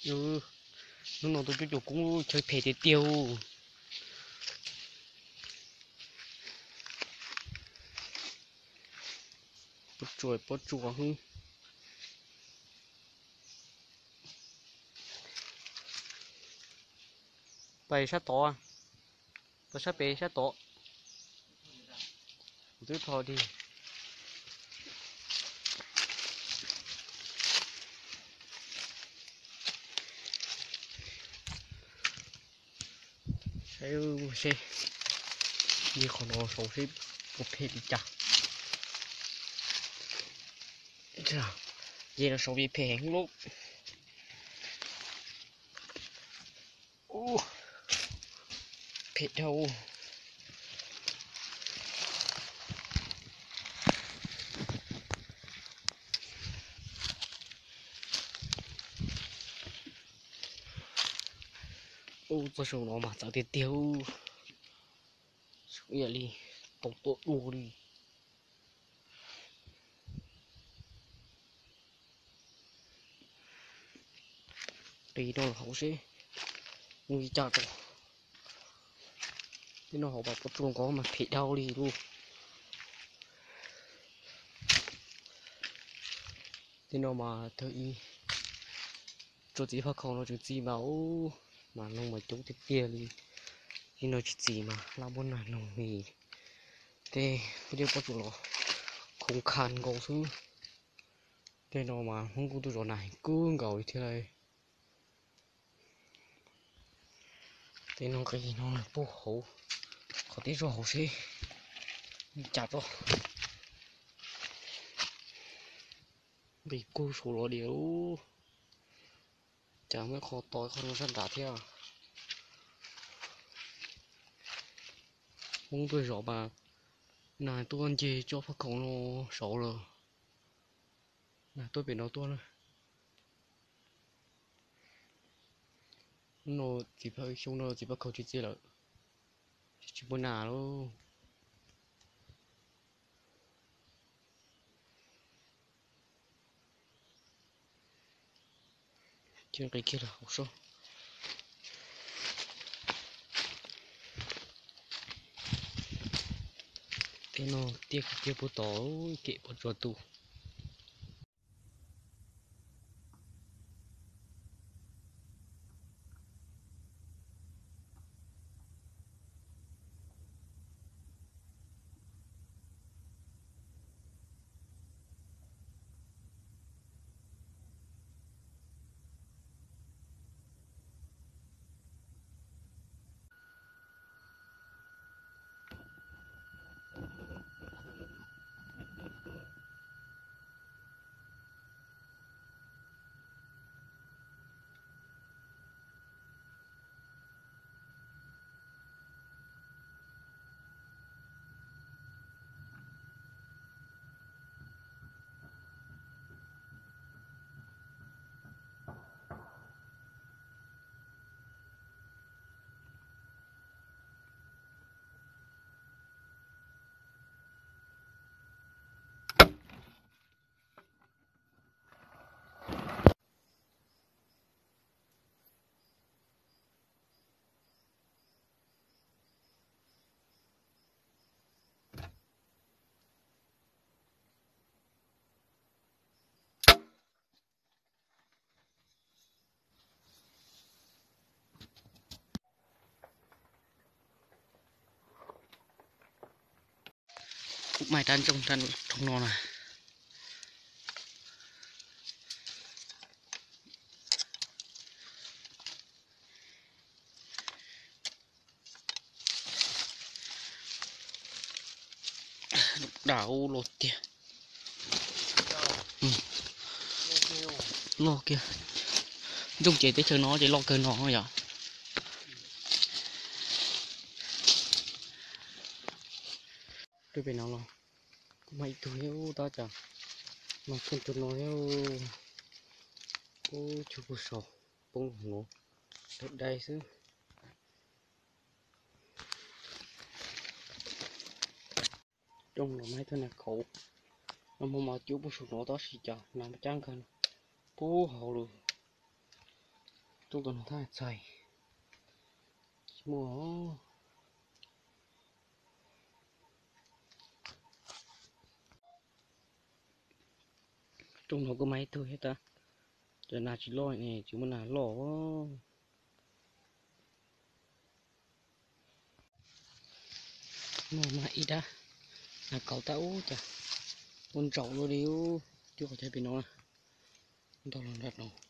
Hnub no tuaj cuab cuas koob chaw phem tiag tiag. Pob tsuas, pob tsuas hwb. Pais sab tod, pais sab pem sab tod. Kuv twb tho dig. Saib seb, yog qhov no saud seb puas phem li cas. Yog no saud phem heev lauj. Phem dhau. Ub, txoj saum no mas txawv tiag tiag. Saum ib yam li tau tuaj dua li. Qis no los hauv seb mus li cas rau. Tej no hauv mas pob tsuas nkaus mas phem dhau li lauj. Tej no mas thawj ib tsuas txiv phaj khaum no tseem txi mas ub, mas noog mas coob tiag tiag li. Tej no tsis txi mas laj muab nag noog li. Tej, tej pob tsuas los khoov khav nkaus xwb. Tej no mas Hmoob kuj tuaj zov nag kub nkaus li thiab lauj. Tej no nqis no puag hauv, qhov tib zog hauv seb li cas tso. Nqis kub saud los diam. Cas muaj qhov to qhov no sab nrad thiab. Hmoob tuaj zov mas nag tuaj nce tsob phaj khaum no saud lawm. Nag tuaj pem no tuaj na. No txiv phaj, xyoo no txiv phaj khaum tsis txi lawm, tsis muaj nag lauj. Cia nqis kiag los hauv sab. Tej no tiaj kiag puag tod, kem pob tsuas tu. Kuv maim rab ntsoog rau no na. Dam ub loj tiag. Loj kiag. Ntsoog ces teb chaws no ces loj kawg no yom. Twb pem no los kuj mag ib tug thiab, tab cas mag kiag tus no thiab. Ub, cuag puag saum poob hauv no, dai dai xwb. Coj los mag ib tug nas khauv, nag hmo mas cuab puag saum no tab sis cas nag cab nkag puag hauv lawm. Rooj tus no tab txhais tsis muaj. Rooj no kuj mag ib tug thiab tab, cov nas tsis loj ne, tsis muaj nas loj. No mag ib dab, nas kauv tab ub cas muaj ntsaum luaj li ub, twb qhov chaw pem no, ntau los nram no.